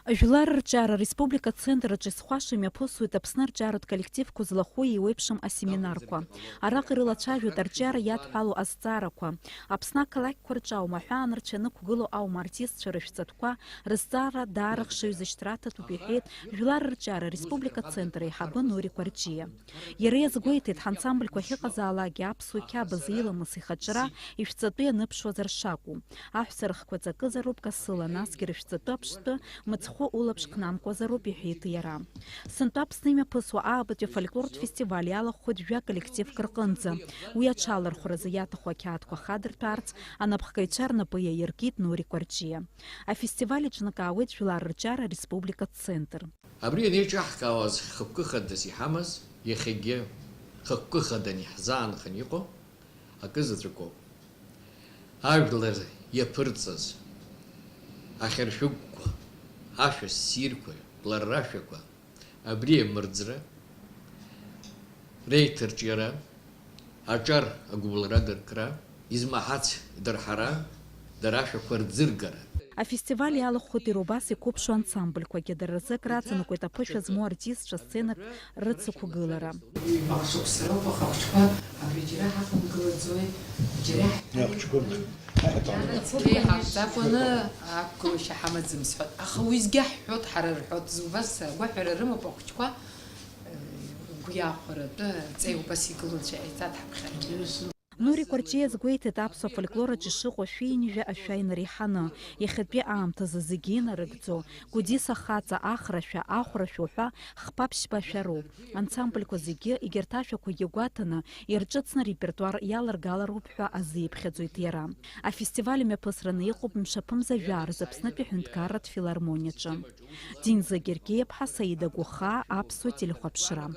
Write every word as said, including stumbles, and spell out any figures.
Жәлар рҿиара республика центр аҿы исхәаша имҩаԥысуеит Аԥсны арҿиаратә коллективқәа злахәу еиуеиԥшым асеминарқәа. Араҟа ирылацәажәоит арҿиара иадҳәалоу азҵаарақәа, Аԥсны ақалақьқәа рҿы аума аҳәаанырцә ианықәгылоу аума артистцәа рышәҵатәқәа рызҵаара даара хшыҩзышьҭра аҭатәуп, иҳәеит Жәлар рҿиара республика центр аиҳабы Нури Кәарҷиа. Иара иазгәеиҭеит, ҳансамбльқәа ахьыҟазаалакгьы аԥсуа қьабз иламыс ихаҿра ишәҵатәы ианыԥшуазар шакәу. Аҳәса рыхқәа ҵакызароуп касыла, насгьы рышәҵатәы аԥштәы мыцхәы улаԥш хнамкәазароуп, иҳәеит иара. Сынтәа Аԥсны имҩаԥысуа аабатәи афольклортә фестиваль иалахәхоит жәа коллективк рҟынӡа. Уи аҽалархәразы иаҭаху ақьаадқәа хадырҭәаарц анапхгаҩцәа рнапы иаиркит Нури Кәарҷиа. Афестиваль иҿнакаауеит Жәлар рҿиара республикатә центр. Абри анеиҿаҳкаауаз хықәкы хадас иҳамаз, иахьагьы хықәкы хаданы иаҳзаанхан иҟоу акы заҵәыкоуп. Ажәлар иаԥырҵаз ахьыршәыгқәа, ашәа ссирқәа, лара рашәақәа, абри амырӡра, реиҭарҿиара, аҿар агәыбылра дыркра, измаҳац дырҳара, дара ашәақәа рӡыргара. Афестиваль иалахәхеит иара убас иқәыԥшу ансамбльқәагьы, дара рзы акраҵанакуеит аԥышәа змоу артистцәа сценак рыцықәгылара. Ҩба шықәса роуп ахәыҷқәа абри џьара ҳақәымгылаӡои, џьара ҳ- Иахәҷқәоуп. Ҳаиҳаб. Ҳаиҳаб, ҳақәгылашьа ҳамаӡам сҳәоит, аха уеизгьы ҳҳәоит, ҳара рҳәоит, убас агәаҳәара рымоуп ахәыҷқәа, э, гәы иахәаратәы, ҵеи убас игылоу анцәа иаҳәеит ҳаԥхьаргьы. Нури Кәарҷиа иазгәеиҭеит, аԥсуа фольклор аҿы ишыҟоу ашәи ҩынҩажәа ашәа инареиҳаны, иахьатәи аамҭазы зегьы инарыгӡо, Гәдиса хаҵа, Ахрашәа, Ахәрашәа уҳәа хԥа-ԥшьба ашәа роуп. Ансамбльқәа зегьы, егьырҭ ашәақәагьы гәаҭаны, ирҿыцны арепертуар иаларгалароуп ҳәа азиԥхьаӡоит иара. Афестиваль мҩаԥысраны иҟоуп мшаԥымза жәаа рзы Аԥснытәи аҳәынҭқарратә филармониаҿы. Динза Гергиаԥҳа, Саида Гәахаа, Аԥсуа телехәаԥшра.